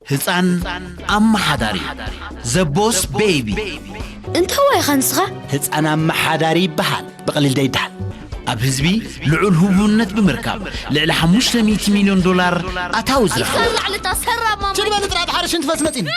ህፃን ኣመሓዳሪ ዘቦስ ቤቢ። እንተዋይ ኻንስኻ ህፃን ኣመሓዳሪ ይበሃል። ብቐሊል ደይዳል ኣብ ህዝቢ ልዑል ህቡብነት ብምርካብ ልዕሊ ሓሙሽተ ሚእቲ ሚልዮን ዶላር ኣታዊ ዝረኸበ። ሰራዕ ልታ ሰራብ ማማ ችል በል ጥራጥ ሓርሽ እንትፈስ መፂኒ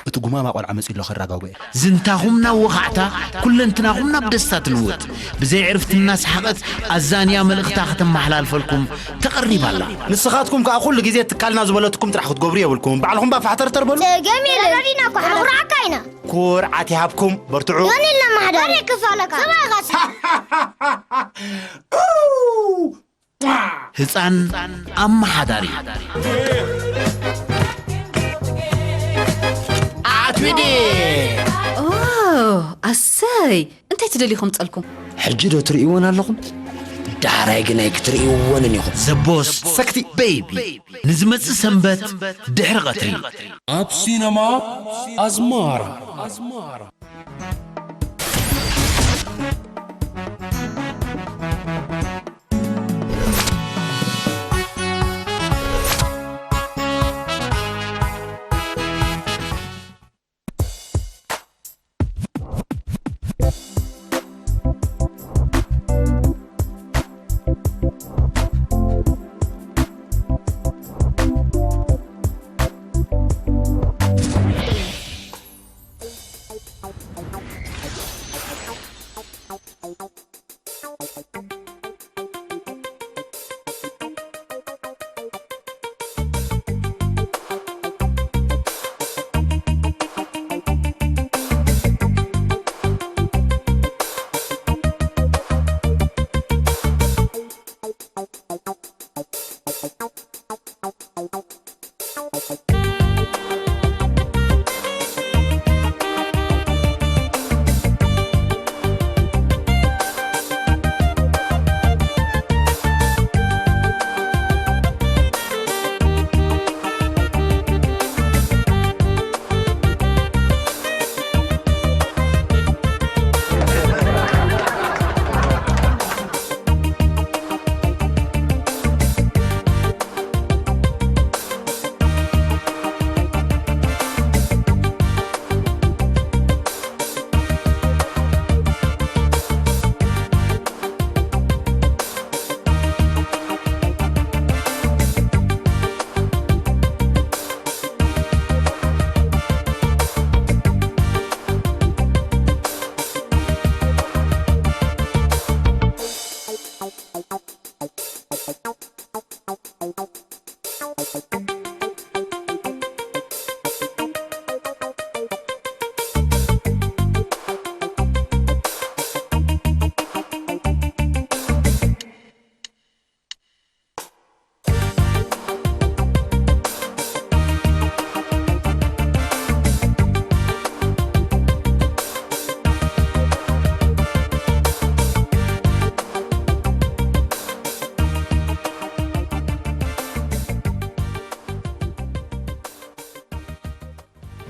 እቲ ጉማማ ቆልዓ መፂ ኣሎ ከራጋጉ እየ ዝንታኹም ናብ ወኻዕታ፣ ኩለንትናኹም ናብ ደስታ ትልወጥ። ብዘይ ዕርፍቲ እናሰሓቐት ኣዛንያ መልእኽታ ከተመሓላልፈልኩም ተቐሪባ ኣላ። ንስኻትኩም ከዓ ኩሉ ግዜ ትካልና ዝበለትኩም ጥራሕ ክትገብሩ የብልኩም። ባዕልኹም ባፋሕተርተር በሉ። ገሚልና ኩርዓካ ኢና ኩርዓት ይሃብኩም። በርትዑ። ዮኒ ለማሕዳሪ ክፋለካ ህፃን ኣመሓዳሪ ኣትዊዲ ኦ ኣሰይ እንታይ ትደልዩ ከምፀልኩም ሕጂ ዶ ትርእይዎን ኣለኹም? ዳሕራይ ግን ኣይክትርእይዎንን ኢኹም። ዘቦስ ሰክቲ ቤቢ ንዝመጽእ ሰንበት ድሕሪ ቐትሪ ኣብ ሲነማ ኣዝማራ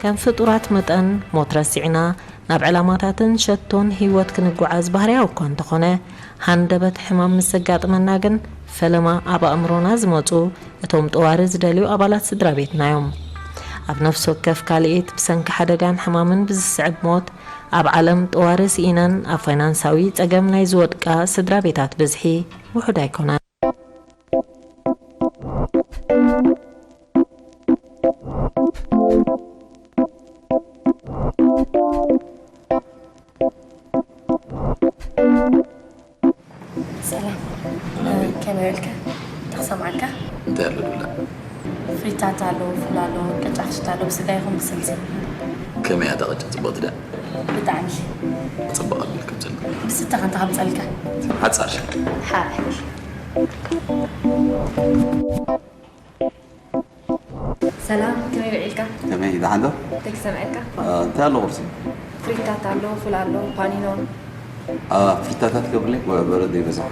ከም ፍጡራት መጠን ሞት ረሲዕና ናብ ዕላማታትን ሸቶን ህይወት ክንጓዓዝ ባህርያዊ እኳ እንተኾነ፣ ሃንደበት ሕማም ምስ ዘጋጥመና ግን ፈለማ ኣብ ኣእምሮና ዝመጹ እቶም ጠዋሪ ዝደልዩ ኣባላት ስድራ ቤትና እዮም። ኣብ ነፍሲ ወከፍ ካልኢት ብሰንኪ ሓደጋን ሕማምን ብዝስዕብ ሞት ኣብ ዓለም ጠዋሪ ስኢነን ኣብ ፋይናንሳዊ ጸገም ናይ ዝወድቃ ስድራ ቤታት ብዝሒ ውሑድ ኣይኮነን። ሰላም ከመይ ውዕልካ? እንታይ ክሰምዓካ? እንታይ ኣሎ ድብላ? ፍሪታት ኣሎ፣ ፉል ኣሎ፣ ቅጫ ፍሽታ ኣሎ፣ ብስጋ ይኹን ብስልሲ። ከመይ እያ እታ ቅጫ ጽብቕቲ ድያ? ብጣዕሚ። ጽብቕ ኣቢልኩም ዘሎ። ብስተ ከንታ ከምጸልካ። ሓጻር ሻ። ሓ። ሰላም ከመይ ውዒልካ? ከመይ ደሓን ዶ? እንታይ ክሰምዐካ? አ፣ እንታይ ኣሎ ቁርሲ? ፍሪታት ኣሎ፣ ፉል ኣሎ፣ ፓኒኖ። አ፣ ፍሪታታት ገብርለይ ወ-፣ በረዶ ይበዝሕ።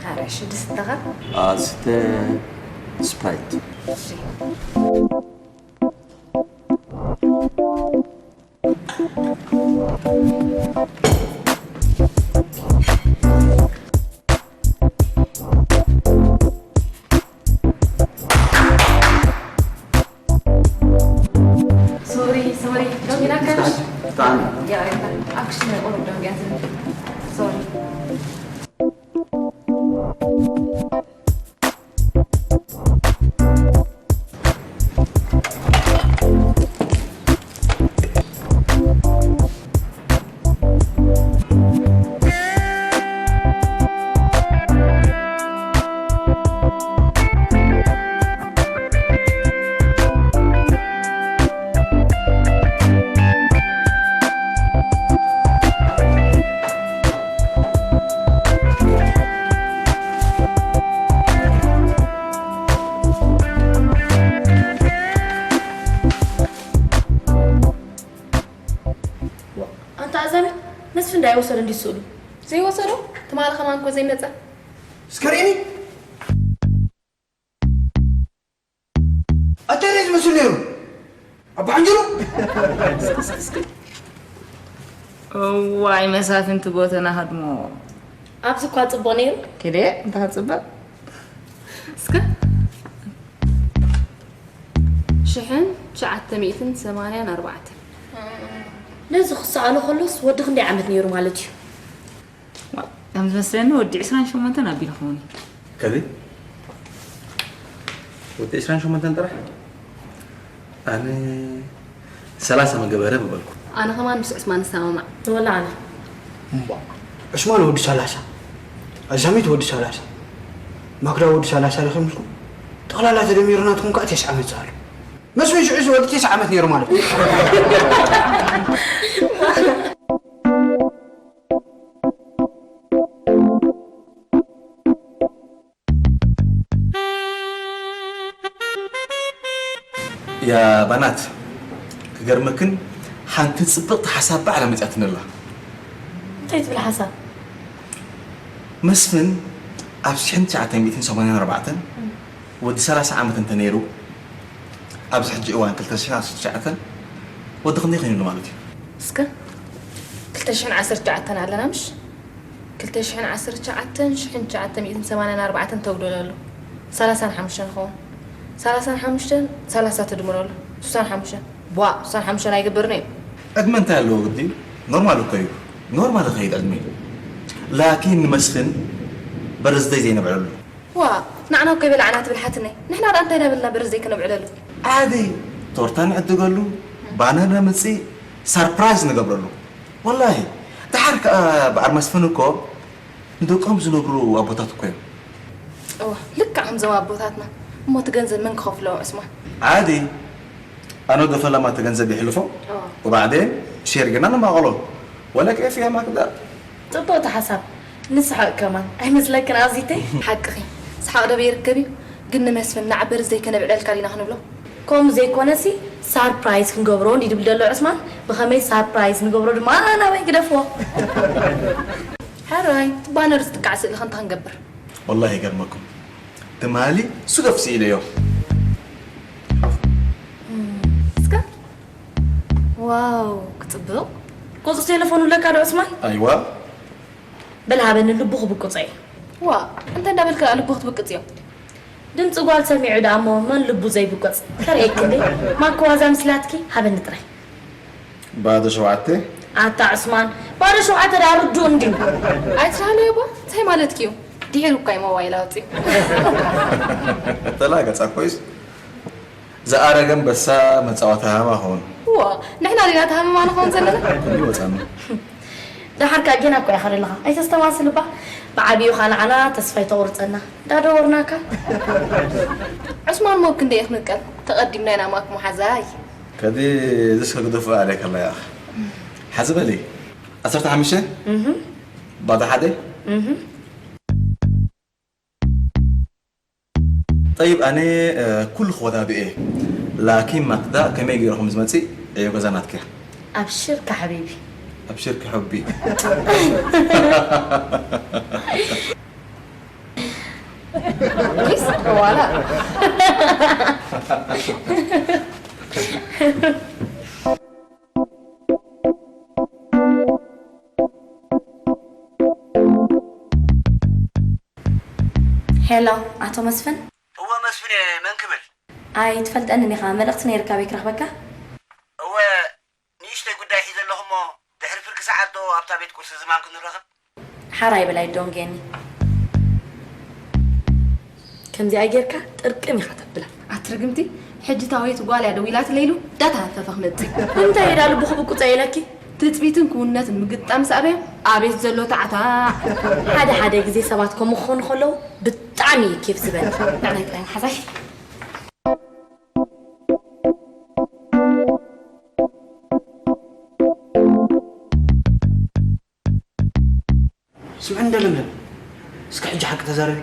ኣረ እሺ ድስተኻ? አ፣ ዝስተ ስፕራይት። እሺ። Ja, ja. Action oder Organsen. Sorry. ኣንታ ኣዛሚ፣ መስፍን ዳኣ ይወሰዶ እንዲ ስእሉ? ዘይወሰዶ? ትማሊ ከማን እኮ ዘይመጸ። እስከ ርእኒ። ኣታ ሬት መስል ነይሩ። ኣባ ሓንጀሮ። እዋይ መሳፍንቲ ጎተና ሃድሞ። ኣብዚ እኳ ጽቡቕ ነይሩ። ክደ እንታይ ጽቡቕ? እስከ ሽሕን ትሽዓተ ሚእትን ሰማንያን ኣርባዕተን። ነዚ ክሰኣሎ ከሎስ ወዲ ክንደይ ዓመት ነይሩ ማለት እዩ? ከም ዝመስለኒ ወዲ ዕስራን ሸሞንተን ኣቢሉ ክኸውን እዩ። ከዚ ወዲ ዕስራን ሸሞንተን ጥራሕ? ኣነ ሰላሳ መገበረ ምበልኩ። ኣነ ከማን ምስ ዑስማን ንሰማማዕ። ወላ ኣነ። እምቧ፣ ዑስማን ወዲ ሰላሳ፣ ኣዛሚት ወዲ ሰላሳ፣ ማክዳ ወዲ ሰላሳ ዲኹም ኢልኩም? ጠቕላላ ተደሚሩ ናትኩም ከኣ ተስዓ ዓመት ዝኣሉ። መስፍን ሽዑ እዚ ወዲ ተስዓ ዓመት ነይሩ ማለት እዩ። ያ ባናት፣ ክገርመክን ሓንቲ ጽብቕቲ ሓሳብ ባዕላ መጺኣትኒ ኣላ። እንታይ ትብል ሓሳብ? መስፍን ኣብ ሽሕን ትሽዓተ ሚእትን ሰማንያን ኣርባዕተን ወዲ ሰላሳ ዓመት እንተ ነይሩ፣ ኣብዚ ሕጂ እዋን ክልተ ሽሕን ዓሰርተ ትሽዓተን ወዲ ክንደይ ኮይኑ ኣሎ ማለት እዩ? እስከ ክልተ ሽሕን ዓሰርተ ትሽዓተን ኣለና ምሽ? ክልተ ሽሕን ዓሰርተ ትሽዓተን፣ ሽሕን ትሽዓተ ሚእትን ሰማንያን ኣርባዕተን ተጉደለሉ። ሰላሳን ሓሙሽተን ይኸውን። ሰላሳን ሓሙሽተን፣ ሰላሳ ትድምረሉ። ስሳን ሓሙሽተን። ቧእ፣ ስሳን ሓሙሽተን ኣይገብርን እዩ። ዕድመ እንታይ ኣለዎ ግዲ? ኖርማል እኮ እዩ። ኖርማል ይኸይድ ዕድመ። ላኪን ንመስፍን በርዝደይ ዘይነብዕለሉ። ዋ፣ ንዓና እኮ ይበላዕና ትብል ሓትነይ። ንሕና ደኣ እንታይ እናበልና በርዝደይ ክነብዕለሉ? ዓዲ ቶርታ ንዕድገሉ፣ ባነር ነምጽእ፣ ሰርፕራይዝ ንገብረሉ። ወላሂ፣ ደሓር ከኣ በዓል መስፍን እኮ ንደቆም ዝነግሩ ኣቦታት እኮ እዮም። እዋ፣ ልክዕ ከምዞም ኣቦታትና። እሞ እቲ ገንዘብ መን ክኸፍሎ ዑስማን? ዓዲ፣ ኣነ ዶ ፈለማ እቲ ገንዘብ የሕልፎ? እዋ። ወባዕዴን ሼር ጌርና ነማቐሎ። ወላ ኬፍ እያ ማክዳ። ጽብቕቲ ሓሳብ። ንስሓቕ ከማን። ኣይመስለክን ኣዚተይ? ሓቅኺ። ሰሓቕ ዶ በይርከብ እዩ? ግን ንመስፍን ንዓ በርዝደይ ከነብዕለልካ ዲና ክንብሎ? ከምኡ ዘይኮነሲ፣ ሳርፕራይዝ ክንገብሮ እንዲ ድብል ዘሎ ዑስማን፣ ብኸመይ ሳርፕራይዝ ንገብሮ ድማ ናበይ ግደፍዎ። ሕራይ፣ ባነር ዝጥቃዕ ስእሊ ከ እንታይ ክንገብር? ወላሂ ይገርመኩም። ትማሊ ሱደፍ ስኢለዮ። እስከ። ዋው፣ ክጽብቕ። ቁጽሪ ቴሌፎኑ ኣለካ ዶ ዑስማን? ኣይዋ። በል ሃበኒ፣ ልቡ ክብቁጾ እዩ። ዋ፣ እንታይ እንዳበልካ ልቡ ክትብቅጽ እዮ? ድምጺ ጓል ሰሚዑ ደኣ እሞ መን ልቡ ዘይብቆጽ? ከርእየኪ እንዴ? ማኮ ዋዛ ምስላትኪ ሃበኒ ጥራይ። ባዶ ሸውዓተ? ኣታ ዑስማን፣ ባዶ ሸውዓተ ደኣ ርዱእ እንድዩ። ኣይትስኣሎ የቦ፣ እንታይ ማለትኪ እዩ? ድሒሩ እኳ እዩ ሞባይል ኣውጺኡ። ተላገጻ ኮይስ። ዝኣረገ ኣንበሳ መጻወቲ ሃማ ኾን። እዎ፣ ንሕና ዲና ተሃመማ ንኾን ዘለና? ክንዲ ወጻና። ደሓር ከኣ ጌና እኮ ኢኻ ዘለኻ። ኣይተስተማስል እባ። ብዓቢኡ ኸኣ ንዓና ተስፋ ኣይተቑርጸና። እንዳደወርናካ። ዑስማን ሞብ ክንደይ ክንቀል? ተቐዲምና ኢና ማክ መሓዛይ። ከዲ ዝስ ከግደፉ ኣለ ከላ ያኽ። ሓዚ በሊ። ዓሰርተ ሓሙሽተ? እህ። ባዶ ሓደ? እህ። ጠይብ፣ ኣነ፣ እ፣ ኩሉ ክወዳድእ እየ። ላኪን ማክዳ ከመይ ገይሩ ከም ዝመጽእ ዕዮ ገዛ ናትኪ እያ። ኣብሽርካ ሓቢቢ። ኣብሽርኪ ሑቢ። ፕሊስ፣ ዋላ። ሄሎ፣ ኣቶ መስፍን? እወ መስፍን እየ፣ መን ክብል? ኣይትፈልጠንን ኢኻ፣ መልእኽቲ ነይርካ ኣበይ ክረኽበካ? እወ፣ ንእሽተይ ጉዳይ ሒዘ ኣለኹ እሞ እታ ቤት ቁርሲ ዝማም ክንራኸብ። ሓራይ በላይ ዶንጌኒ። ከምዚኣ ጌርካ ጥርቅም ኢኻ ተብላ። ኣትርግምቲ፣ ሕጂ ታወይቲ ጓል እያ ደዊላትለይ ኢሉ ዳታ ሃፈፈ ክመጽእ። እንታይ ኢዳ ልቡ ክብቁ ጸይለኪ? ትጽቢትን ክውንነትን ምግጣም ሳዕቤን ኣቤት ዘሎ ታዕታዕ። ሓደ ሓደ ግዜ ሰባት ከምኡ ክኾኑ ከለዉ ብጣዕሚ እዩ ኬፍ ዝበል። ንዕናይ ጥራይ መሓዛይ። ስምዒ እንደ ለምለም፣ እስከ ሕጂ ሓቂ ተዛረቢ።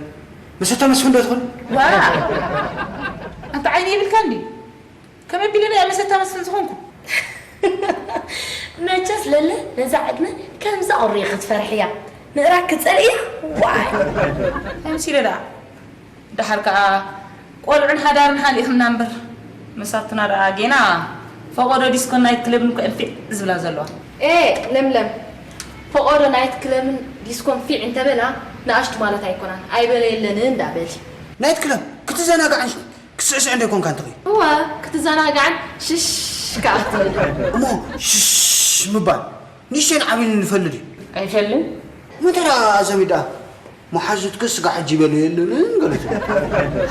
መሰታ መስፍን ዶ ትኾን? ዋ! ኣንተ ዓይኒ ይብልካ እንዲ? ከመይ ቢለ ደኣ መሰታ መስፍን ዝኾንኩ? መቸስ ለለ ነዛ ዕድመ ከምዛ ቁሪ ክትፈርሕያ ምእራግ ክጸልእያ? ዋይ! ኣይምሲለ ደኣ። ደሓር ከኣ ቆልዑን ሓዳርን ሃሊኽና እምበር፣ መሳቱና ደኣ ጌና ፈቖዶ ዲስኮን ናይት ክለብን እኮ እየን ፊዕ ዝብላ ዘለዋ። ኤ፣ ለምለም፣ ፈቖዶ ናይት ክለብን ዲስኮን ፊዕ እንተበላ ንኣሽቱ ማለት ኣይኮናን፣ ኣይበለየለንን ደኣ በሊ። ናይት ክለብ ክትዘናጋዕን ክትስዕስዕን ዶ ይኮንካ እንተኺ? እወ፣ ክትዘናጋዕን ሽሽ ከኣ ክትብል። እሞ ሽሽ ምባል ንእሽተይን ዓብይን ንፈልድ እዩ። ኣይፈልን። ምንታይ ደኣ ዘሚዳ? መሓዙትክስ ስጋ ሕጂ ይበሉ የለንን ገለቱ።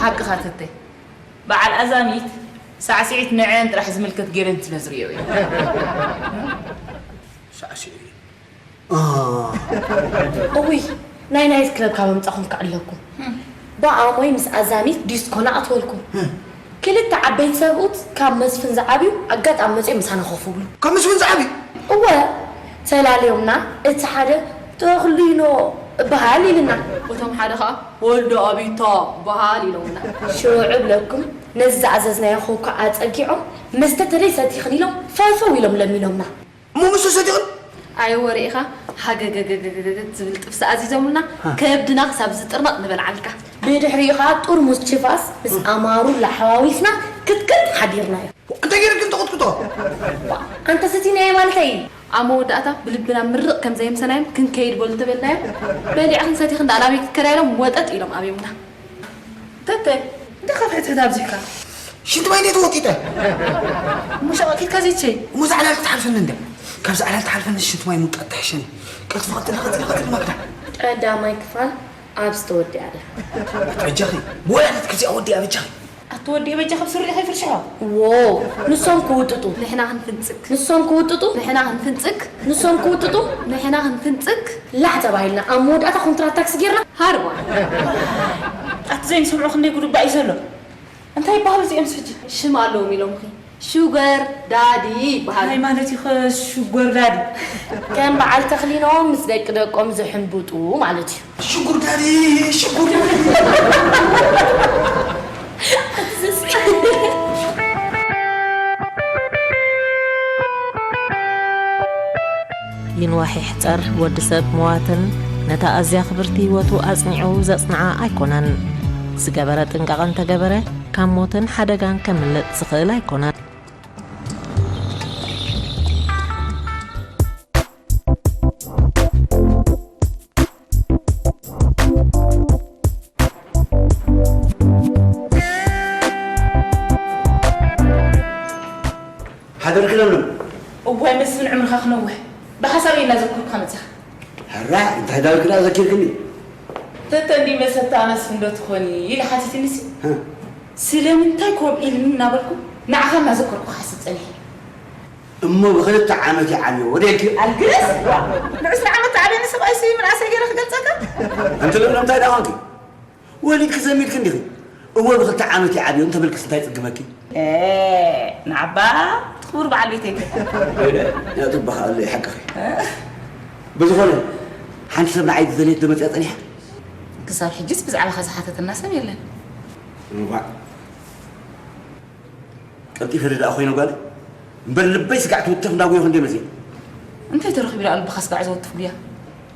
ሓቅኻ ተተይ። በዓል ኣዛሚት ሳዕስዒት ንዐን ጥራሕ ዝምልከት ገይረን ስለ ዝርእዮ እየ። ሳዕስዒት? አ። እውይ፣ ናይ ናይት ክለብ ካብ ኣምጻኹም ከዕለኩም። ብኣሞይ ምስ ኣዛሚት ዲስኮ ንኣትወልኩም። ክልተ ዓበይቲ ሰብኡት ካብ መስፍን ዝዓብዩ ኣጋጣሚ መጺኦም ምሳና ኮፍ ይብሉ። ካብ መስፍን ዝዓብዩ? እወ፣ ተላልዮምና፣ እቲ ሓደ ተኽሊኖ እበሃል ኢልና። እቶም ሓደ ኸኣ ወልደ ኣቢታ እበሃል ኢሎምና። ሽዑ እብለኩም፣ ነዚ ዝኣዘዝናዮ ኮካ ኣጸጊዖም፣ መስተ ተደይ ሰቲኽን ኢሎም ፈፈው ኢሎም ለሚኖምና። እሞ መስተ ሰቲኽን? ኣይ ወረ ኢኻ፣ ሃገገገገገገ ዝብል ጥብሲ ኣዚዞምልና፣ ሃ። ከብድና ክሳብ ዝጥርነቕ ንበልዓልካ። ብድሕሪኡ ኸኣ ጥርሙስ ቺፋስ ምስ ኣማሩላ ሓዋዊስና ክትክት ሓዲርናዮ። እንታይ ገይርክን ተቕጥቅጦ? ኣንተ ስቲናዮ ማለተይ። ኣብ መወዳእታ ብልብና ምርቕ ከም ዘየምሰናዮም ክንከይድ በሉ ተበልናዮም። በሊዕኽን ሰቲኽን ደኣ ናበይ ክትከዳ ኢሎም ወጠጥ ኢሎም ኣብዮምና። ተተ፣ እንታይ ካብ ሕትሕት ኣብዚሕካ? ሽንቲ ማይ እንዴት ወቂጠ? እሞ ሸቐጥ ኪድካ ዘይትሸይ? እሞ እዛ ዕላል ትሓልፈኒ እንደ? ካብዛ ዕላል ትሓልፈኒ ሽንቲ ማይ ምውቃጥ ትሕሸኒ። ቀልጥፊ ቀጽሊ፣ ቀጽሊ፣ ቀጽሊ ማክዳ። ቀዳማይ ክፋል ኣብዚ ተወዲኣ ኣላ። በጃኺ፣ መወዳእታ ክዚኣ ወዲኣ በጃኺ። ኣትወዲእ በጃኺ ብስሪ ኢኺ ፍርሽሖ። ዎው፣ ንሶም ክውጥጡ። ንሕና ክንፍንጽግ። ንሶም ክውጥጡ። ንሕና ክንፍንጽግ። ንሶም ክውጥጡ። ንሕና ክንፍንጽግ። ላዕ ተባሂልና ኣብ መወዳእታ ኮንትራት ታክሲ ጌርና ሃርባ። ኣቲ ዘይንሰምዖ ክንደይ ጉድ እባ እዩ ዘሎ። እንታይ ይበሃሉ እዚኦምስ ሕጂ? ሽም ኣለዎም ኢሎምኺ። ሹገር ዳዲ ይበሃሉ። እንታይ ማለት እዩ ኸ ሹገር ዳዲ? ከም በዓል ተኽሊኖ ምስ ደቂ ደቆም ዝሕንብጡ ማለት እዩ። ሽጉር ዳዲ፣ ሽጉር ዳዲ። ይንዋሕ ይሕጸር፣ ወዲ ሰብ መዋትን ነታ ኣዝያ ክብርቲ ህይወቱ ኣጽኒዑ ዘጽንዓ ኣይኮነን። ዝገበረ ጥንቃቐ እንተገበረ፣ ካብ ሞትን ሓደጋን ከምልጥ ዝኽእል ኣይኮነን። ሓደርኪ ለምለም። እዋይ መስፍን ዕምርኻ ክነውሕ። ብሓሳብ እናዘከርኩኻ መጻኻ። ሕራይ እንታይ ዳርኪ ደኣ ዘኪርክኒ? ተተ እንዲ መሰታ ኣነስ እንዶ ትኾኒ ኢለ ሓቲትኒሲ። ህ። ስለምንታይ ከምኡ ኢልኒ እናበልኩ ንዓኻ እናዘከርኩ ክሓስብ ጸኒሐ። እሞ ብኽልተ ዓመት ይዓብዮ ወዲልኪ? ኣልግስ? ዋ፣ ንዕስራ ዓመት ተዓብየኒ ሰብኣይሲ ምንኣሰይ ገይረ ክገልጸካ? ኣንቲ ለምለም እንታይ ደኣ ኾንኪ? ወሊድኪ ዘሚድኪ እንዲኺ? እወ ብኽልተ ዓመት ይዓብዮ እንተበልክስ እንታይ ይጽግመኪ? ኤ፣ ንዓባ እቲ ክቡር በዓል ቤተይ ከ? ወይለ፣ ያጡባኻ ኣሎ ይሓቅኺ። ብዝኾነ፣ ሓንቲ ሰብ ንዓይ ዝደልየት ዶ መጽያ ጸኒሓ? ክሳብ ሕጂስ ብዛዕባኻ ዝሓተተና ሰብ የለን። እዋእ። ቀልጢፈ ደኣ ኮይነ ጓል እምበር ልበይ ስጋዕ ትውተፍ እንዳጎየኹ እንደ መፅእ። እንታይ ተረኺቡ ደኣ ልብኻ ስጋዕ ዘወትፍ ጉያ?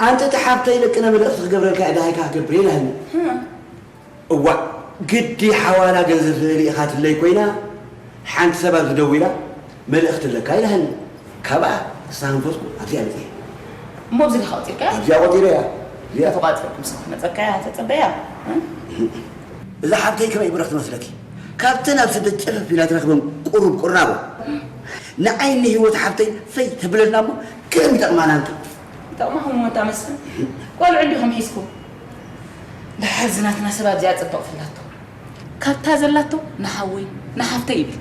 ኣንቲ እቲ ሓብተይ ለቅነ መልእኽቲ ክገብረልካ እየ ደሃይካ ክገብር እየ ኢላትኒ። ህም። እዋእ ግዲ ሓዋላ ገንዘብ ትደሊ ኢኻ ትለይ ኮይና ሓንቲ ሰብ ኣብዚ ደዊላ መልእኽቲ ኣለካ ኢላትኒ። ካብኣ ንስኻ መንፈስኩ ኣብዚኣ መፅእ። እሞ ኣብዚ ዲኻ ቆፂርካያ? ኣብዚኣ ቆፂረ እያ። እዚኣ ተቋፂርኩም ስኻ መፀካያ ተፀበያ። እዛ ሓብተይ ከመይ ብረኽ ትመስለኪ? ካብተን ኣብ ስደት ጨፈፍ ኢላ ትረኽበን ቁሩብ ቁራቦ። ንዓይ ንህይወት ሓብተይ ፈይ ተብለልና እሞ ከም ይጠቕማና እንተ። ተቕማኹም እሞ እታ መስፍን፣ ቆልዑ እንዲኹም ሒዝኩም። ደሓር ዝናትና ሰባት እዚኣ ጽብቕ ፍላቶ። ካብታ ዘላቶ ንሓወይ፣ ንሓፍተይ ይብል።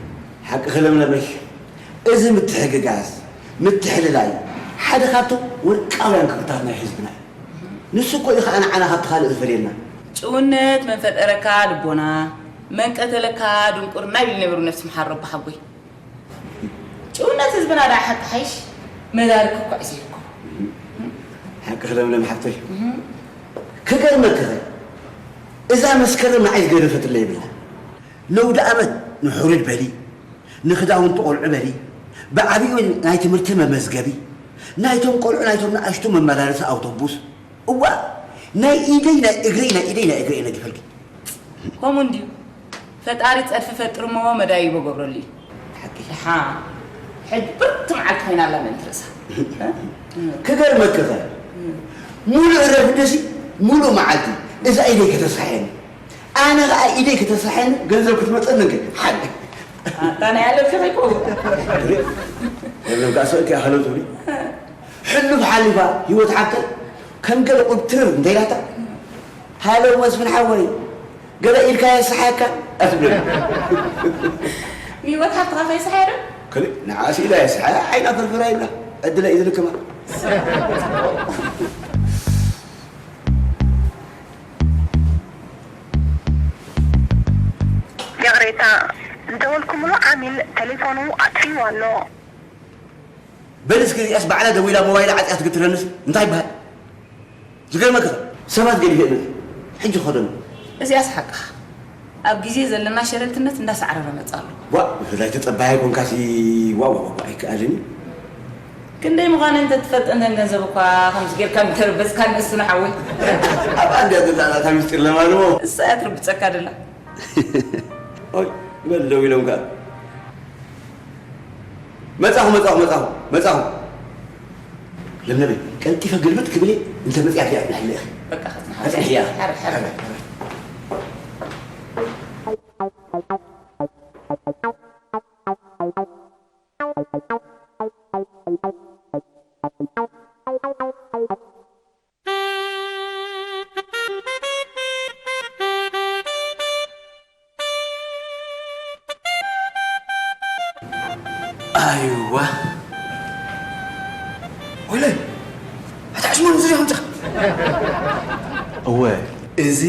ሓቅኺ ለምለመይ፣ እዚ ምትሕግጋዝ፣ ምትሕልላይ፣ ሓደ ካብቶም ወርቃውያን ክብርታትና እዩ ህዝብና እዩ። ንሱ እኮ እዩ ኸኣ ንዓና ካብቲ ካልእ ዝፈልየና። ጭውነት መን ፈጠረካ ልቦና፣ መን ቀተለካ ድንቁርና ይብል ነይሩ ነብሲ ምሓሮ ኣቦሓጎይ። ጭውነት ህዝብና ደኣ ሓቂ ሓይሽ መዳርክ እኳ እዩ ዘይኮን። ሓቅኺ ለምለም ሓፍተይ። ክገርመክኸ እዛ መስከረም ንዓይ ዝገደፈትለይ የብላ። ለውዲ ኣመት ንሕሩድ በሊ፣ ንኽዳውንቲ ቆልዑ በሊ፣ ብዓቢኡ ናይ ትምህርቲ መመዝገቢ፣ ናይቶም ቆልዑ ናይቶም ንኣሽቱ መመላለሲ ኣውቶቡስ፣ እዋ ናይ ኢደይ ናይ እግረይ ናይ ኢደይ ናይ እግረይ ነጊፈልኪ። ከምኡ እንድዩ። ፈጣሪ ጸድፊ ፈጥርሞ መዳይቦ ገብረሉ እዩ። ሓቂ። ደሓ ሕጂ ብርት መዓልቲ ኮይና ኣላ ምእንቲ ርእሳ። ክገርመክኸ ሙሉእ ረፍደሲ ሙሉእ መዓልቲ እዛ ኢደይ ከተሳሕየኒ፣ ኣነ ኸኣ ኢደይ ከተሳሕየኒ ገንዘብ ክትመጸኒ እንከ ሓደ ኣታ ናይ ኣለልከ ከይኮ። ወለም ከኣ ሰእኪ ኣኸለው ትብሊ። ሕሉፍ ሓሊፋ ህይወት ሓብተይ ከም ገለ ቁብትር እንተኢላታ፣ ሃሎ መስፍን ሓወይ፣ ገለ ኢልካ የስሓየካ ኣትብል። ንህይወት ሓብትኻ ከይስሓየ ዶ? ከሊእ ንዓኣ ስኢላ የስሓያ ዓይና ፍርፍራ ይብላ። ዕድለ እዩ ዝልክማ። ይቕሬታ፣ ዝደወልኩምሉ ዓሚል ተሌፎኑ ኣጥፊኡ ኣሎ። በል እስኪ እዚኣስ ባዕላ ደዊላ ሞባይላ ዓጽያ ትግትረንስ እንታይ ይበሃል? ዝገርመካ ሰባት ገዲፈ እብል ሕጂ ኸደኑ። እዚኣስ ሓቅኻ። ኣብ ግዜ ዘለና ሸለልትነት እንዳሳዕረረ መጽእ ኣሎ። ዋ ብፍላይ ተጸባያ ኣይኮንካሲ። ዋ ዋ ዋ ኣይከኣልን እዩ። ክንደይ ምዃነን እንተትፈልጠን እተን ገንዘብ እኳ ከምዚ ጌርካ ምተርበስካ ንእሱ ንሓወይ። ኣብኣ እንድያ ዘላ ናታ ምስጢር ለማልሞ። እሳ እያ ትርብጸካ ደላ። ኦይ በል ደው ኢሎም ከኣ። መጻኹ መጻኹ መጻኹ መጻኹ። ለምለመይ ቀልጢፈ ግልብጥ ክብል እየ። እንተ መጽያ እዚኣ ትናሕለ ኢኺ። በቃ፣ ክትናሓ። ኣጽንሕያ። ሓረ፣ ሓረ። ኣይዋ። ወይለይ፣ ኣታ ዕስማን፣ እዚ ዲኻ ምጻኻ? እወ፣ እዚ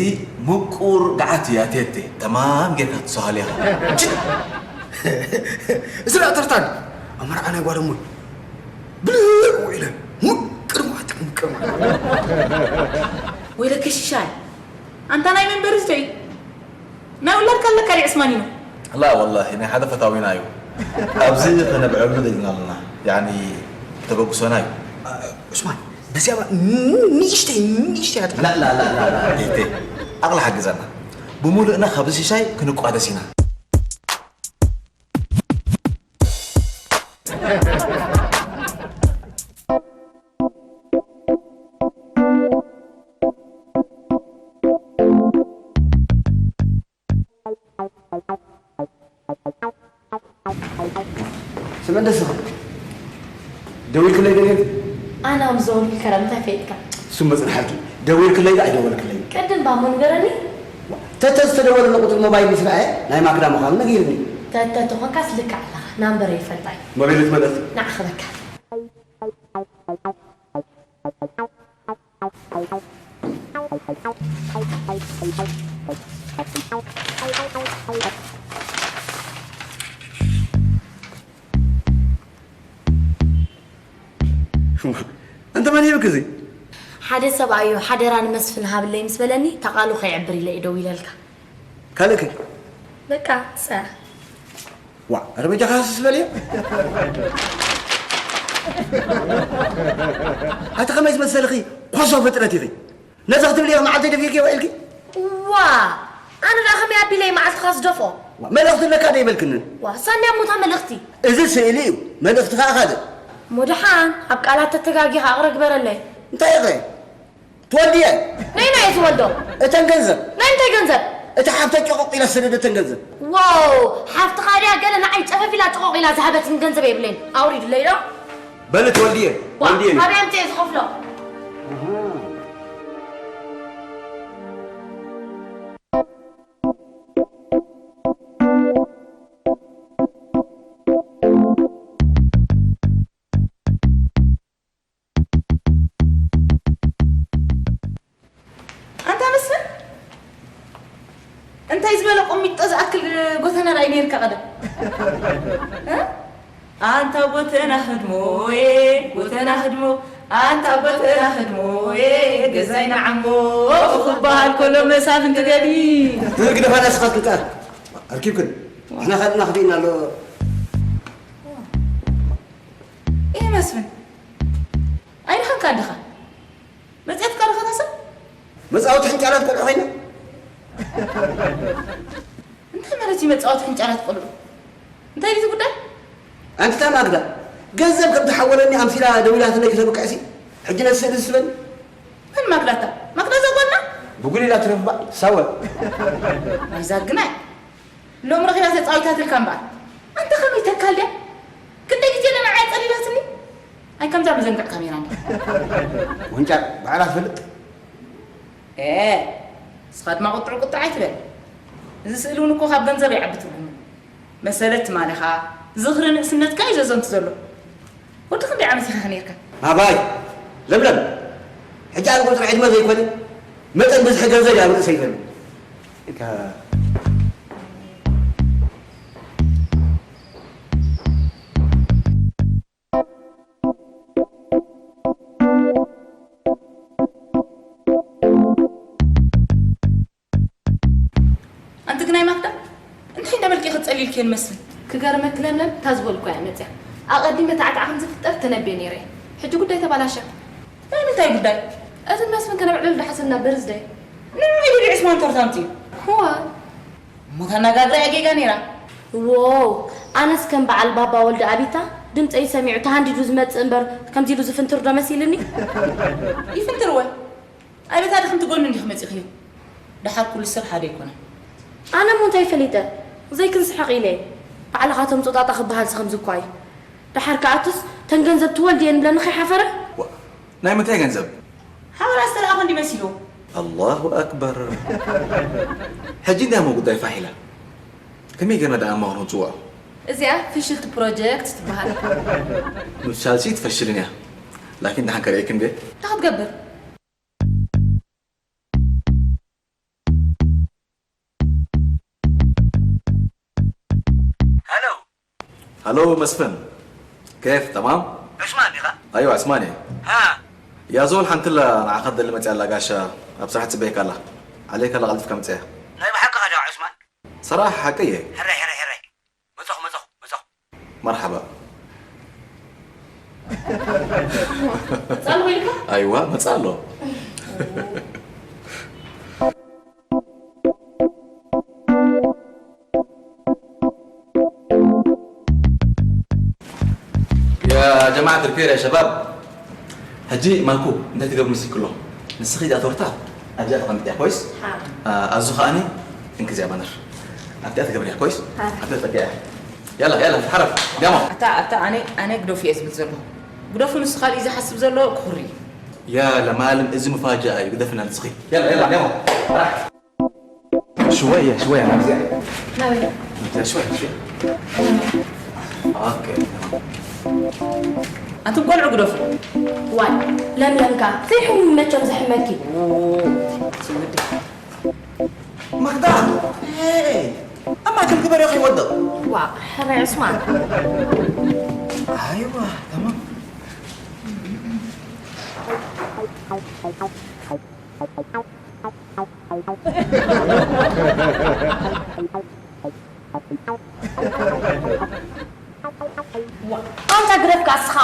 ምቁር ገዓት እያ ቴቴ። ተማም ጌርካ ትሰሃል ኢኻ። ችት! እዚ ደኣ ተርታን፣ ኣብ መርዓ ናይ ጓል እሞ ብልዕ ኢለ ምቅር ማለት፣ ምቅር ማለት። ወይለከ ሽሻይ፣ ኣንታ ናይ መን በርዝደይ? ናይ ውላድካ ኣለካ ድዩ ዕስማኒኖ? ላ ወላሂ ናይ ሓደ ፈታዊና እዩ። ኣብዚ ከነብዕሉ ደሊና ኣለና። ያኒ ተበግሶና እዩ። ዑስማን፣ በዚኣ ባ-፣ ን-፣ ንእሽተይ፣ ንእሽተይ ኣጥዕም። ላ፣ ላ፣ ላ፣ ላ፣ ላ፣ ቴቴ፣ ኣቕሊ ሓግዘና። ብምሉእና ካብዚ ሽሻይ ክንቋደስ ኢና። ስምዕንደስኻ ደዊልክለይ ዶ ነይሩ? ኣነ ኣብ ዝደወልኩ ከረም እንታይ ፈይጥካ? እሱ መጽንሓልኪ። ደዊልክለይ ዶ ኣይደወልክለይ? ቅድም ባሞ ንገረኒ። ተተ ዝተደወለሉ ቁጽሪ ሞባይል ምስ ረኣየ ናይ ማክዳ ምዃኑ ነጊርኒ። ተተ ተኾንካስ ልክዕ ኣለኻ። ናምበረይ ይፈልጣ እዩ። ሞባይል ትመለስ? ንዓ ክበካ። እንተ መን ይብክ እዚ? ሓደ ሰብኣይ እዩ፣ ሓደራ ንመስፍን ሃብለይ ምስ በለኒ፣ እታ ቃሉ ከይዕብር ኢለ እየ ደዊለልካ። ካልእከ? በቃ፣ ንሳ እያ። ዋእ፣ ኧረ በጃኻ ሃስስ በልዮ። ኣቲ ከመይ ዝመሰልኺ ኮሶ ፍጥረት ኢኺ። ነዚ ክትብሊ ኢኺ መዓልተይ ደፊእኪ ውዒልኪ? ዋእ፣ ኣነ ደኣ ከመይ ኣቢለ እየ መዓልትኻ ዝደፍኦ? ዋእ፣ መልእኽቲ ኣለካ ዶ ኣይበልክንን? ዋእ፣ ሳንድያ እሞ እታ መልእኽቲ። እዚ ስእሊ እዩ፣ መልእኽቲ ከኣ ካልእ። እሞ ደሓን፣ ኣብ ቃላት ተተጋጊኻ ይቕረ ግበረለይ። እንታይ ኢኺ? ትወልድየን። ናይ ናይ ዝወልዶ። እተን ገንዘብ። ናይ እንታይ ገንዘብ? እታ ሓፍተ ጨቆቕ ኢላ ዝሰደደተን ገንዘብ። ዋው፣ ሓፍትኻ ድያ ገለ ንዓይ ጨፈፍ ኢላ ጨቆቕ ኢላ ዝሃበትኒ ገንዘብ የብለይን። ኣውሪድለይ ዶ? በሊ ትወልድየን። ዋ፣ ወልድየን እዩ። ኣበይ ኣምፅኤ ዝኸፍሎ? ኣንታ መስፍን፣ እንታይ ዝበለ ቆሚጦ ዝኣክል ጎተና ርኣይ ነይርካ ቀደም? እ? ኣንታ ጎተና ህድሞዬ፣ ጎተና ህድሞ፣ ኣንታ ጎተና ህድሞዬ፣ ገዛይ ንዓሞ ክበሃል ከሎ መሳፍንቲ ገዲ። ግደፋ ንስኻትክን ከኣ ኣርኪብክን። ንሕና ካልእና ክፍእና ኣሎ። እየ መስፍን፣ ኣይድኸምካን ዲኻ? መጺኣትካ ዶ ከታ ሰብ? መጻወቲ ሕንጫላት ቆልዑ ኮይና። እንታይ ማለት እዩ መጻወቲ ሕንጫላት ቆልዑ? እንታይ እዩ እቲ ጉዳይ? ኣንታ ማግዳ፣ ገንዘብ ከም ተሓወለኒ ኣምሲላ ደዊላትለይ ክተብቅዕሲ፣ ሕጂ ነቲ ስእሊ ዝስበኒ። መን ማግዳታ? ማግዳ እዛ ጓልና? ብጉሊላ ትረፍባ፣ ሳወ። ኣይዛ ግናይ። ሎም ረኺባ ተጻዊታትልካ እምበኣር። ኣንታ ከመይ ተካል ድያ? ክንደይ ግዜ ደኣ ንዓይ ጸሊላትኒ? ኣይ ከምዛ መዘንግዕ ካሜራ እንዳ። ወንጫ ባዕላ ትፈልጥ? ኤ፣ ንስኻ ድማ ቁጥዕ ቁጥዕ ኣይትበል። እዚ ስእሊ እውን እኮ ካብ ገንዘብ ይዓቢ ትርጉሙ። መሰለት ትማሊኻ፣ ዝኽሪ ንእስነትካ እዩ ዘዘንቱ ዘሎ። ወዲ ክንደይ ዓመት ኢኻ ኸ ነይርካ? ኣባይ፣ ለምለም፣ ሕጂ ኣብ ቁጽሪ ዕድመ ዘይኮነ፣ መጠን ብዝሒ ገንዘብ እዩ ኣብ ርእሰይ ዘሎ። እካ-፣ ኣንቲ ግናይ ማክዳ፣ እንታይ እንዳበልኪ ክትጸልይልኪ ንመስል? ክገርመኪ ለምለም፣ እታ ዝበልኳ እያ መጽያ። ኣቐዲመ ታዕታዕ ከም ዝፍጠር ተነብየ ነይረ እየ። ሕጂ ጉዳይ ተባላሸ። ናይ ምንታይ ጉዳይ? እቲ መስፍን ከነብዕለሉ ዝሓሰብና በርዝደይ። ንመን ኢሉ ዑስማን ቶርታ ኣምጺኡ? እዋ። እሞ እታ ኣነጋግራ እያ ጌጋ ነይራ። ዎው፣ ኣነስ ከም በዓል ባባ ወልደ ኣቢታ ድምፀይ ሰሚዑ ተሃንዲዱ ዝመጽእ እምበር ከምዚ ኢሉ ዝፍንትር ዶ መሲልኒ? ይፍንትር ወይ? ኣይ በታ ድኽምቲ ጎኒ እንዲኺ መጺኽዮ። ደሓር ኩሉ ሰብ ሓደ ኣይኮነን። ኣነ እሞ እንታይ ፈሊጠ? ዘይክንስሕቕ ኢለ። ባዕልኻ ተምጽኦ ጣጣ ክበሃልሲ ከምዚ እኳ እዩ። ደሓር ከኣቱስ ተን ገንዘብ ትወልድ እየን ብለኒ ከይሓፈረ? ዋ፣ ናይ ምንታይ ገንዘብ? ሓበራ ዝተለኣኾ እንዲ መሲልዎ። ኣላሁ ኣክበር። ሕጂ እንዲያሞ ጉዳይ ፋሕ ኢላ። ከመይ ጌርና ደኣ እማ ክንጽውዖ? እዚኣ ፍሽልቲ ፕሮጀክት ትበሃል። ምፍሻልሲ ትፈሽልን እያ። ላኪን ደሓን ከርእየኪ እንዴ? እንታይ ክትገብር? ሃሎ። ሃሎ መስፍን፣ ኬፍ ተማም? ዑስማን ዲኻ? ኣይዋ፣ ዑስማን እየ። ሃ። ያ ዞል፣ ሓንቲ ኣላ ንዓኻ ትደሊ መጽያ ኣላ ጋሻ፣ ኣብ ስራሕ ትጽበየካ ኣላ። ዓለይካ ኣላ፣ ቀልጢፍካ ምጽያ። ናይ ብሓቅኻ ዲኻ ዑስማን? ሰራሕ ሓቂ እየ። ሕራይ፣ ሕራይ፣ ሕራይ። መጻኹ፣ መጻኹ፣ መጻኹ። መርሓባ። ጻል ወይልካ? ኣይዋ፣ መጻ ኣሎ። يا جماعة الخير يا شباب، ሕጂ ማኩ እንታይ ትገብሪ መሲልኪ ኣሎ? ንስኺ እዚኣ ቶርታ ኣብዚኣ ተቐምጥያ ኮይስ? ሓ። ኣዙ ከኣኒ እንክዚኣ ባነር ኣብዚኣ ትገብርያ ኮይስ? ሓ። ኣብዚኣ ትጸግዕያ። ያላ ያላ ተሓረፍ ዲያሞ። ኣታ ኣታ ኣነ ኣነ ግደፉ እየ ዝብል ዘለኹ። ግደፉ ንሱ ካልእ እዩ ዝሓስብ ዘሎ ክኹሪ። ያላ ማለም እዚ ሙፋጃኣ እዩ ግደፍና ንስኺ። ያላ ያላ ዲያሞ። شوية شوية ናብዚኣ ናበይ? ናብዚኣ شوية شوية. ኦኬ. ኣንቱም ቆልዑ ግደፉ። ዋይ ለምለምካ ዘይሕሙ መቸም ዘሕመኪ። ስውዲ። ማክዳ! ሄይ! ኣማ ከም ግበርዮ ከይወድቕ። ዋ ሕራይ ዑስማን። ኣይዋ ተማም። ኣንታ ግደፍካ እስኻ።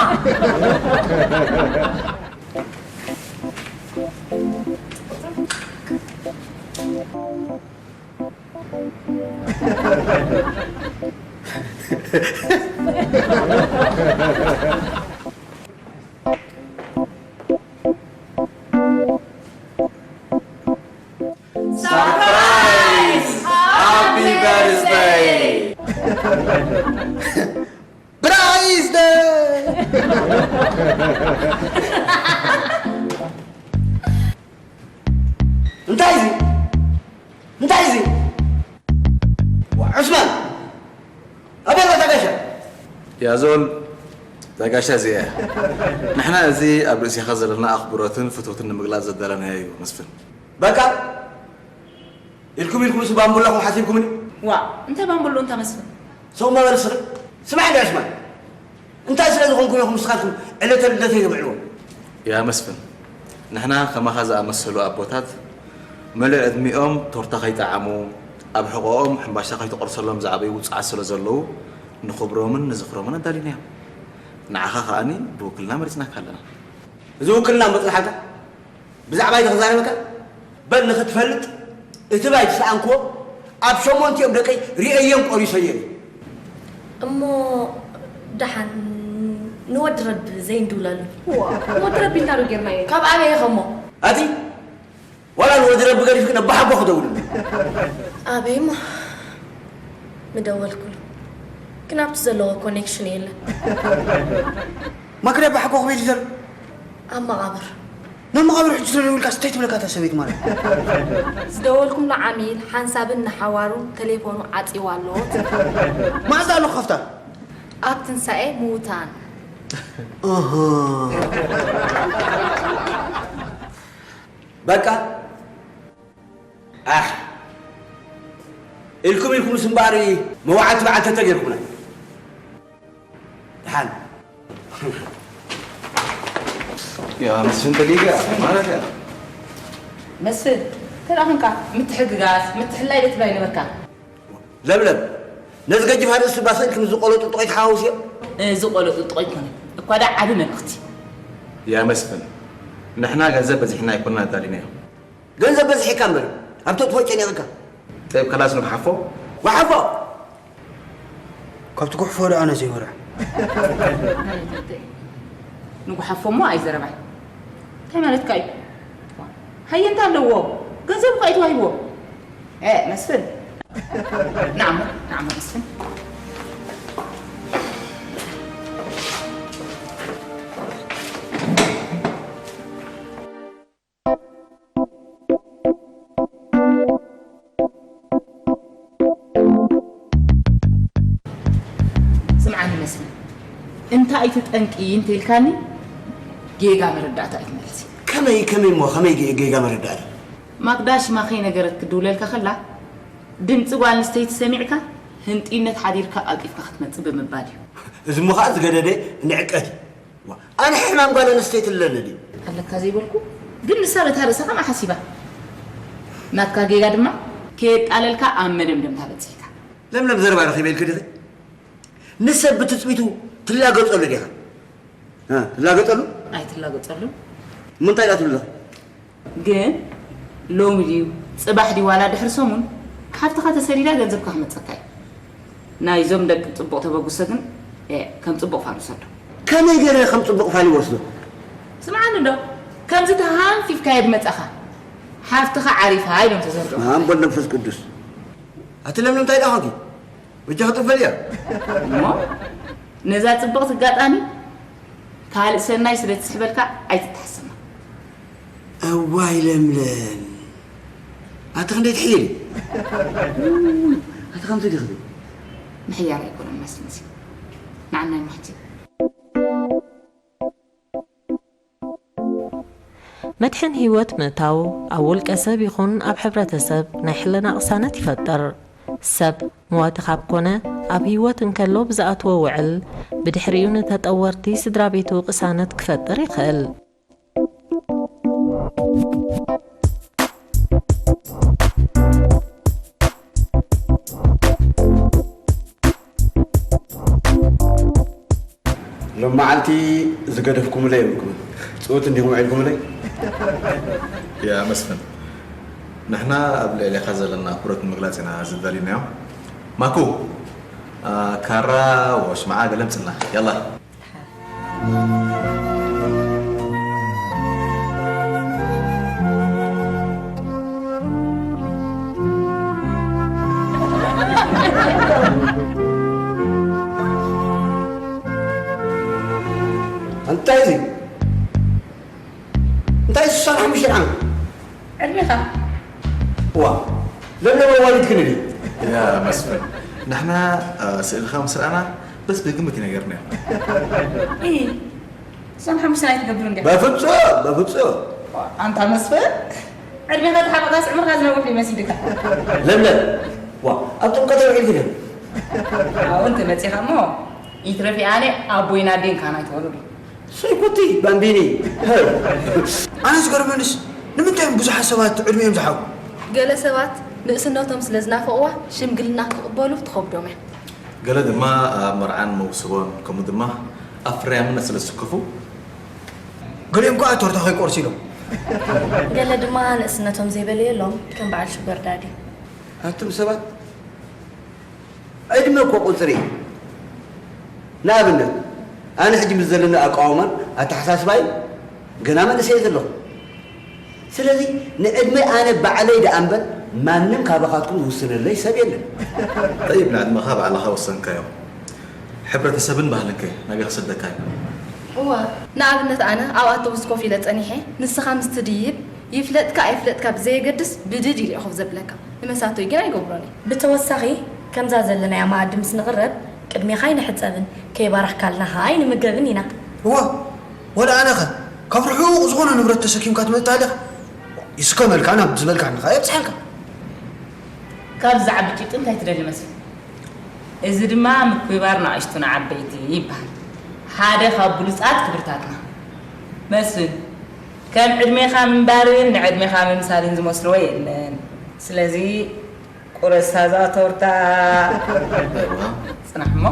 Surprise! Happy birthday! Birthday! ያዞን ዛጋሻ እዚኣ እያ። ንሕና እዚ ኣብ ርእሲኻ ዘለና ኣኽብሮትን ፍትወትን ንምግላጽ ዘዳለናዮ እዩ መስፍን። በቃ ኢልኩም ኢልኩም ምስ ባምቡላኹም ሓሲብኩምኒ። ዋ እንታይ ባምቡሉ እንታ መስፍን? ሰው መበል ስር ስማዕ እንዳ ስማዕ እንታይ ስለ ዝኾንኩም ኢኹም ንስኻትኩም ዕለተ ልደተይ ተብዕልዎ? ያ መስፍን፣ ንሕና ከማኻ ዝኣመሰሉ ኣቦታት መሉእ ዕድሚኦም ቶርታ ከይጠዓሙ ኣብ ሕቖኦም ሕምባሻ ከይተቖርሰሎም ዝዓበዩ ውጹዓት ስለ ዘለዉ ንኽብሮምን ንዝኽሮምን ኣዳሊናዮም። ንዓኻ ከኣኒ ብውክልና መሪጽናካ ኣለና። እዚ ውክልና መጽናሕካ ብዛዕባይ ተዛረበካ በል ንኽትፈልጥ እቲ ባይ ዝሰኣንክዎ ኣብ ሸሞንቲኦም ደቀይ ርእየዮም ቆሪሰዮም። እሞ ደሓን ንወዲ ረቢ ዘይንድውለሉ። ወዲ ረቢ እንታይ ዶ ጌርናዮ? ካብ ኣበይ ኢኸሞ? ኣቲ ዋላ ንወዲ ረቢ ገዲፍኪ ነባሓጎ ክደውልሉ። ኣበይሞ ምደወልኩሉ ግን ኣብቲ ዘለዎ ኮኔክሽን የለን። ማክዳ ባሓጎ ክበይ ዘሎ? ኣብ መቓብር። ናብ መቓብር ሕጂ ተደውልካ እንታይ ትብለካ እታ ሰበይቲ ማለት? ዝደወልኩምሉ ዓሚል ሓንሳብን ንሓዋሩ ተሌፎኑ ዓጺዋ ኣሎ። ማዕዛ ኣሎ ክኸፍታ። ኣብ ትንሳኤ ምዉታን። ኣሃ። በቃ ኣሕ ኢልኩም ኢልኩም ስምባሪ መዋዕልቲ በዓል ተተ ጌርኩምና። ደሓን ያ መስፍን ተጌጋ ማለት እያ። መስፍን ተዳኺምካ ምትሕግጋዝ ምትሕላይ ዶ ትብላ ይነበርካ። ለምለም ነዚ ገጅፍ ኣርእስቲ ባሰልክም ዝቆለጡ ጥቆይ ተሓዋውስዮ። እዚ ቆለጡ ጥቆይ ኮነ እኳ ዳ ዓቢ መልእኽቲ። ያ መስፍን ንሕና ገንዘብ በዚሕና ኣይኮንና ኣዳሊናዮ። ገንዘብ በዚሕካ እምበር ኣብ ተጥፎ ጨኒቕካ። ጠይብ ከላስ ንጉሓፎ። ጉሓፎ። ካብቲ ጉሕፎ ዶ ኣነ ዘይወርዕ። ንጉሓፎ እሞ ኣይዘረባይ እንታይ ማለትካ እዩ? ሃየ እንታ ኣለዎ ገንዘብ እኳ እዩ ተዋሂብዎ። ኤ መስፍን ናዕሞ ናዕሞ መስፍን ስምዓኒ መስፍን፣ እንታይ እቲ ጠንቂ እንተኢልካኒ ጌጋ መረዳእታ እዩ ትመልሲ። ከመይ ከመይ እሞ ከመይ ጌ- ጌጋ መረዳእታ? ማግዳ ሽማ ከይነገረት ክድውለልካ ከላ ድምፂ ጓል ኣንስተይቲ ሰሚዕካ ህንጢነት ሓዲርካ ቀልጢፍካ ክትመፅእ ብምባል እዩ። እዚ እሞ ከዓ ዝገደደ ንዕቀት እዩ። ዋ፣ ኣነ ሕማም ጓል ኣንስተይቲ ኣለኒ ድዩ? ኣለካ ዘይበልኩ ግን ንሳ በታ ርእሳ ከምኣ ሓሲባ ናትካ ጌጋ ድማ ከየጣለልካ ኣብ መደምደምታ በፂሕካ። ለምለም ዘረባ ረኺበ ኢልኪ ዲኺ? ንሰብ ብትፅቢቱ ትላገፀሉ ዲኻ? እ፣ ትላገፀሉ? ኣይትላገፀሉን። እሞ እንታይ ኢላ ትብልኻ? ግን ሎሚ ድዩ ፅባሕ ድዩ ዋላ ድሕሪ ሰሙን ሓፍትኻ ተሰዲዳ ገንዘብካ ክመፀካ እዩ። ናይዞም ደቂ ፅቡቕ ተበጉሰ ግን ኤእ ከም ፅቡቕ ፋል ውሰዶ። ከመይ ገይረ ከም ፅቡቕ ፋል ይወስዶ? ስምዓኒ ዶ ከምዚ ተሃንፊፍካዮ ድመፃኻ ሓፍትኻ ዓሪፋ ኢሎም ተዘርግሑ። ኣንቦ መንፈስ ቅዱስ ኣቲ ለምለም እንታይ ደኣ ኾንኪ? በጃኺ ጥፈልያ። እሞ ነዛ ፅብቕቲ ኣጋጣሚ ካልእ ሰናይ ስለ ትስሕበልካ ኣይትተሓሰማ። እዋይ ለምለም ኣቲ ክንደይ ትሕይል ኣቲ ከምዚ ዲኺ ምሕያል ኣይኮነን መስልንሲ ንዓናይ ማሕቲ መድሕን ህይወት ምእታው ኣብ ውልቀ ሰብ ይኹን ኣብ ሕብረተሰብ ናይ ሕልና ቅሳነት ይፈጥር። ሰብ መዋቲ ካብ ኮነ ኣብ ህይወት እንከሎ ብዝኣትዎ ውዕል ብድሕሪኡ ንተጠወርቲ ስድራ ቤቱ ቅሳነት ክፈጥር ይኽእል። ሎም መዓልቲ ዝገደፍኩምለይ የብልኩምን። ጽውት እንዲኹም ውዒልኩምለይ? ያ መስፍን፣ ንሕና ኣብ ልዕሌኻ ዘለና ኣኽብሮት ንምግላጽ ኢና ዝደሊናዮ። ማኩ፣ አ፣ ካራ ወሽምዓ ገለ ኣምጽልና። ያላ። እንታይ እዚ? እንታይ ስሳን ሓሙሽተን ዓመት? ዕድሜኻ? ዋ፣ ለምለም ኣዋሊድክኒ ድዩ? ያ መስፍን፣ ንሕና፣ አ፣ ስእልኻ ምስ ረኣና በስ ብግምት ይነገርና። እይ እሶም ሓሙሽተ ኣይትገብሩ እንዲ በፍጹም በፍጹም። ኣንታ መስፍን፣ ዕድሜኻ ተሓቐቓስ ዕምርካ ዝነውሕ ይመስልካ። ለምለም፣ ዋ ኣብ ጥምቀት ውዒል ግደ። ኣብኡ እንተ መጺኻ እሞ ይትረፊ ኣነ ኣቦይን ኣዴን ካና ኣይትኾኑሉ። ሰይኮቲ ባምቢኒ። ኣነ ዝገርመንስ ንምንታይ እዮም ብዙሓት ሰባት ዕድሜኦም ዝሓው? ገለ ሰባት ንእስነቶም ስለ ዝናፈቕዋ ሽምግልና ክቕበሉ ትኸብዶም እያ። ገለ ድማ ኣብ መርዓን መውስቦን ከምኡ ድማ ኣብ ፍርያምነት ስለ ዝስከፉ ገሊኦም ከዓ ቶርታ ከይቆርሱ ኢሎም። ገለ ድማ ንእስነቶም ዘይበለየሎም ከም በዓል ሽጎርዳዲ። ኣቱም ሰባት ዕድመ እኮ ቁፅሪ እዩ። ንኣብነት ኣነ ሕጂ ምስ ዘለኒ ኣቃውማን ኣተሓሳስባይ ገና መንእሰይ ዘለኹ። ስለዚ ንዕድመይ ኣነ ባዕለይ ደኣ እምበር ማንም ካባኻትኩም ዝውስነለይ ሰብ የለን። ጠይብ ንዕድመኻ ባዕልኻ ወሰንካዮ። ሕብረተሰብን ባህልን ከ ናበይ ክሰደካ እዩ? እዋ ንኣብነት ኣነ ኣብ ኣቶቡስ ኮፍ ኢለ ጸኒሐ ንስኻ ምስ ትድይብ ይፍለጥካ ኣይፍለጥካ ብዘየገድስ ብድድ ኢሉ እዩ ኮፍ ዘብለካ። ንመሳቶይ ግን ኣይገብሮን እየ። ብተወሳኺ ከምዛ ዘለናያ መኣዲ ምስ ንቕረብ ቅድሜኻ ኣይንሕጸብን ከይባረኽካልና ኸኣ ኣይንምገብን ኢና። እዋ ወላ ኣነኸ ካብ ርሑቕ ዝኾነ ንብረት ተሰኪምካ ትመጽእ ኣለኻ ይስከመልካ ናብ ዝበልካኒ ኸኣ የብጽሓልካ። ካብ ዝዓቢ ጭብጢ እንታይ ትደሊ መስፍን? እዚ ድማ ምክብባር ንኣሽቱ ንዓበይቲ ይበሃል። ሓደ ካብ ብሉጻት ክብርታትና መስፍን ከም ዕድሜኻ ምንባርን ንዕድሜኻ ምምሳልን ዝመስልዎ የለን። ስለዚ ቁረሳ እዛ ቶርታ። ጽናሕ እሞ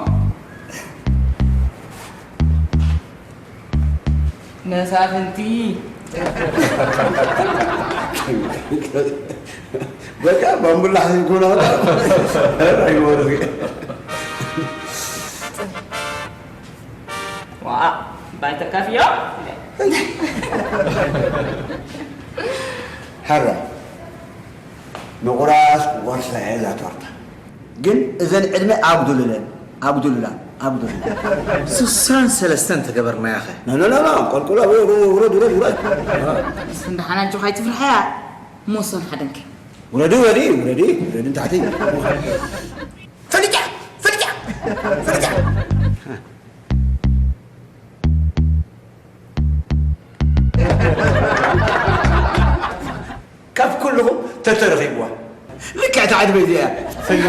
መሳፍንቲ በቃ ባምቡላ ሒዝኩና ወጣ። ኣይወርድ። ዋኣ ባይተካፍዮ ሓራ ምቑራስ ወርሳ እየ እዛ ቶርታ። ግን እዘን ዕድመ ኣጉድሉለን ኣጉድሉላ ኣጉድሉላ። ስሳን ሰለስተን ተገበርናያኸ ኖኖኖኖ ቆልቁሎ ውረድ ውረድ ውረድ። ስንዳሓናጆ ካይትፍርሐያ ሞሶን ሓደንከ ውረዲ ውረዲ ውረዲ ውረዲ ንታሕቲ። ፈሊጫ ፈሊጫ ፈሊጫ። ካብ ኩልኹም ተተረኺብዋ ልክዕ እታ ዕድመ እዚኣ እያ።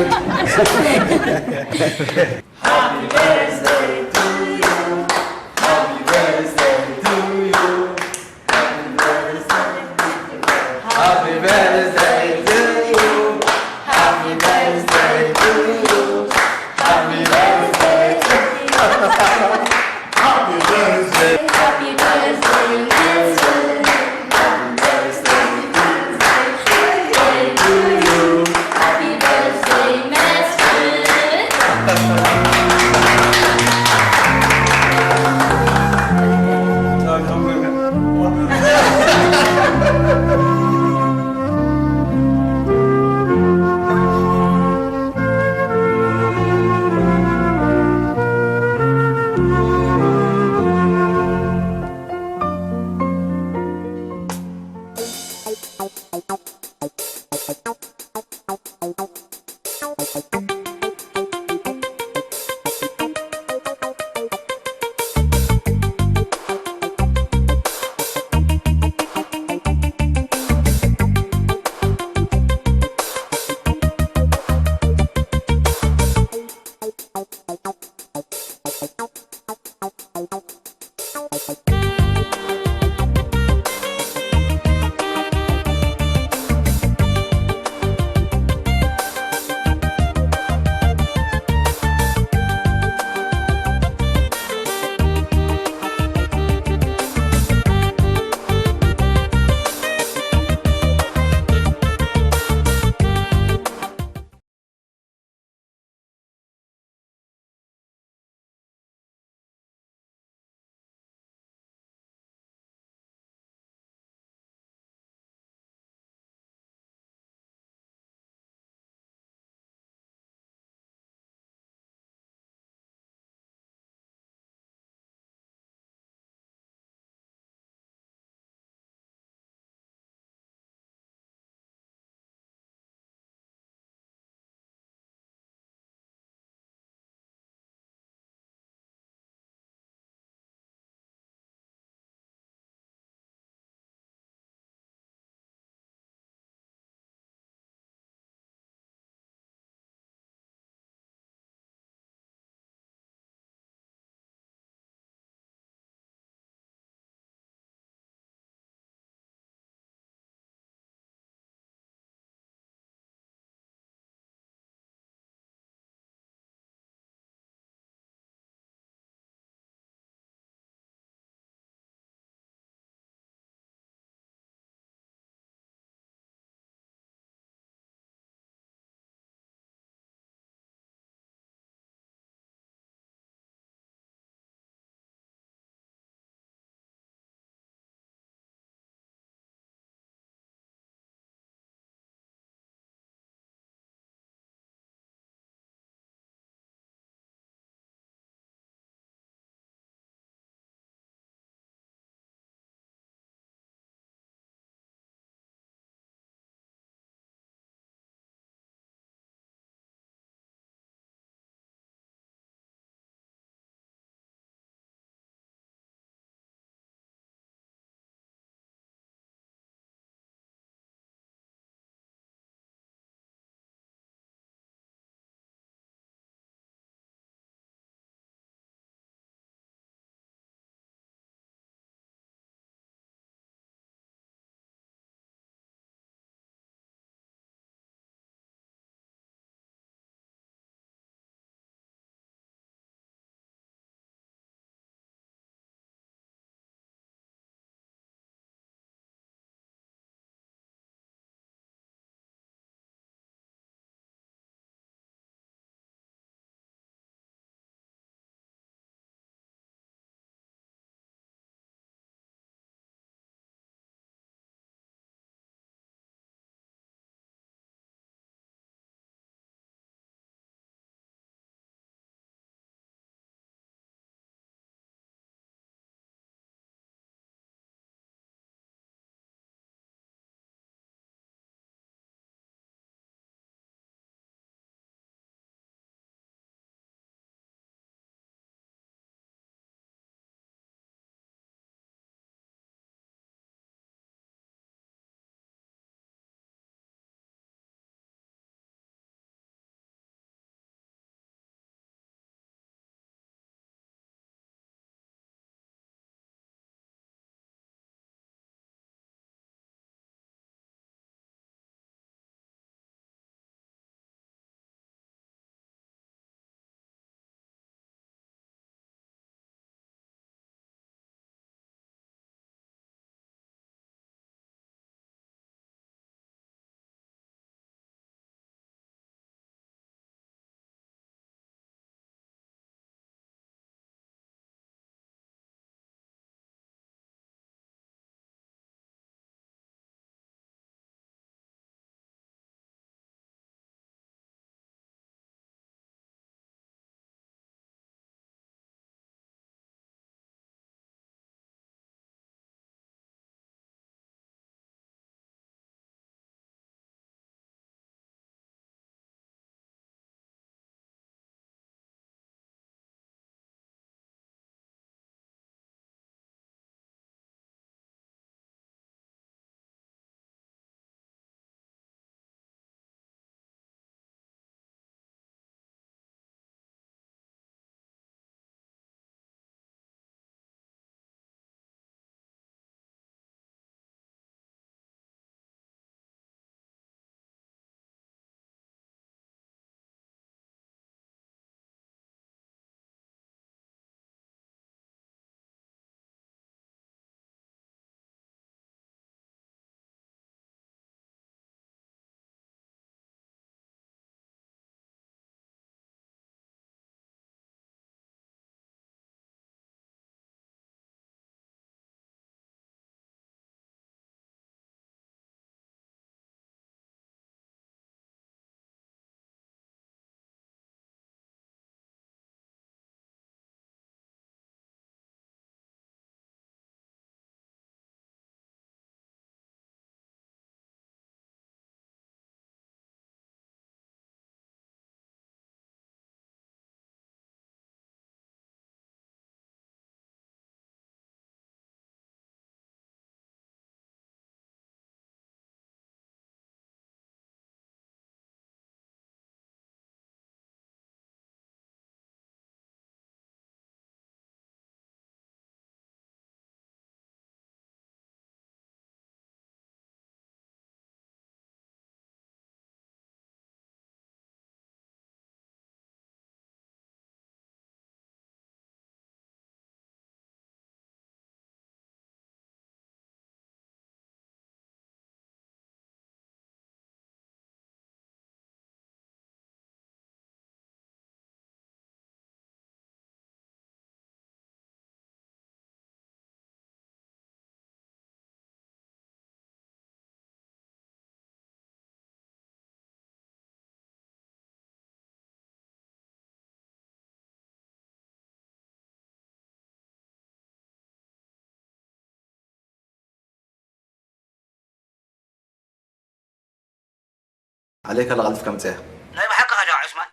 عليك لا غلط كم تسيح. ናይ ብሓቂ ሓጂ ዑስማን።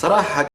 صراحة حق